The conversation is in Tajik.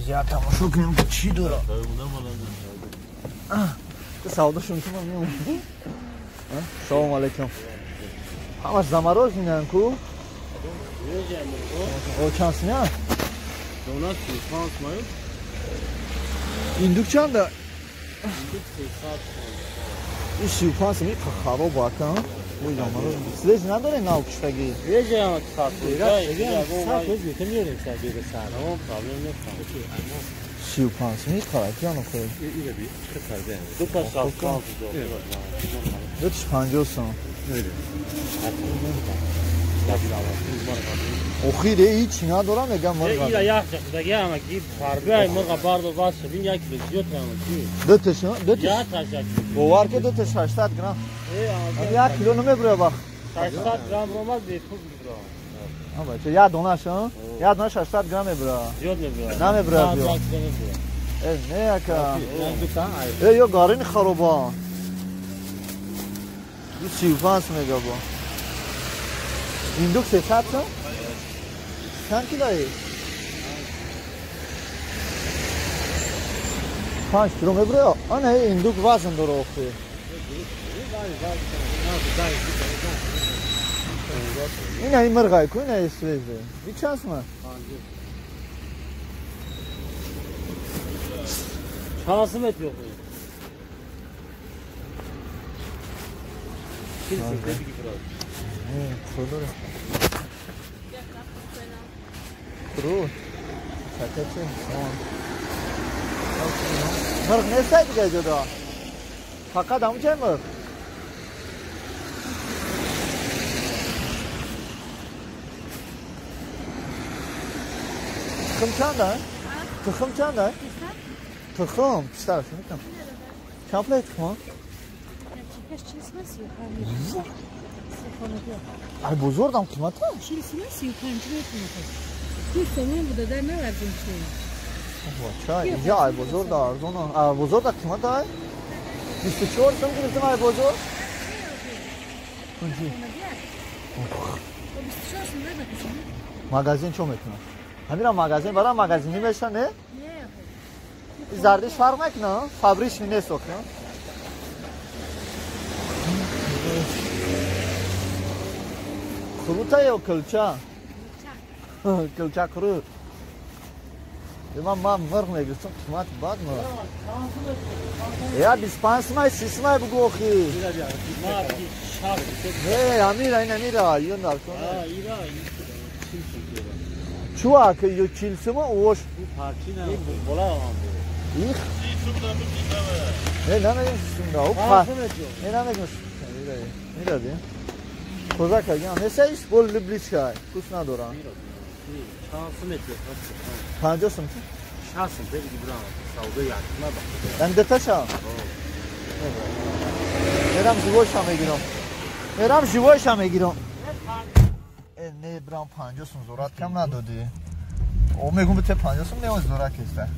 Я тамошо кунем ки чӣ дора. Савдошон ки ман меом. Салом алейкум. Ҳамаш замороженныйан ку? О, чанд сумя? Индук чанда? И 35 сум, хароб ака. Ой, замороженный. Свежий надоре нав куштагӣ? 35 сум, қараки ано хел. Дуташ 50 сум. Охир ҳеҷ надорам, мегам мурға. Ира яхча худаги ҳамаги фарбиай мурға бардо бас шабин як кило зиёд ҳамаги. Дуташ, дуташ. Як таш як кило. Бовар ки дуташ 800 грамм. Як кило намебура вақт. 800 грамм ромад бепул бибра. А бача, як донаш, як донаш 800 грамм мебура. Зиёд мебура. Намебура зиёд. Э, не ака. Э, ё гарини хароба. 35 мега бо. Индук 300 сум? Чанд килои? 5 кило мебура? Ана индук вазн дора охи. Ина ин мирғай ку, ина свежий. И чанд сум? Чанд сум эт yo'q. Крут. Мирғ нестай дига ҷудо. Фақат ҳамун мирғ. Тухм чанда? Тухм чанда? Тухм, пистар, шуникам. Чанд пулай тухм? Ай бузургам қимата? 40 35 сомон буда дар навардем чӣ. Ча, инҷа ай бозор да арзон, ай бозор да қимат ай? 24 сом гирифтем ай бозор? Кунҷи. Магазин чо мекунад? Ҳамира магазин, бара магазинӣ меша, не? Зардиш фарқ мекунад? Фабричный нест охи. Крута ё кулча? Кулча крут. Ман мирғ мегирифтам, қимат бад мирғ. Я 25 сумай, 30 сумай бугу охи. Не, амира, ин амира, ё наркон. Чу ак, ё 40 сума, ош. Их. Не, намегам сумда. О, не намегам. Миради. Козак агам, несаиш бол любличка, кус надора. 50 сум? 60 сум, беги брам, савдо як ма ба. Андаташа. Мерам живойша мегирам. Мерам живойша мегирам. Э, не брам 50 сум зурат кам надоди. О, мегум бите 50 сум не зурат кеста.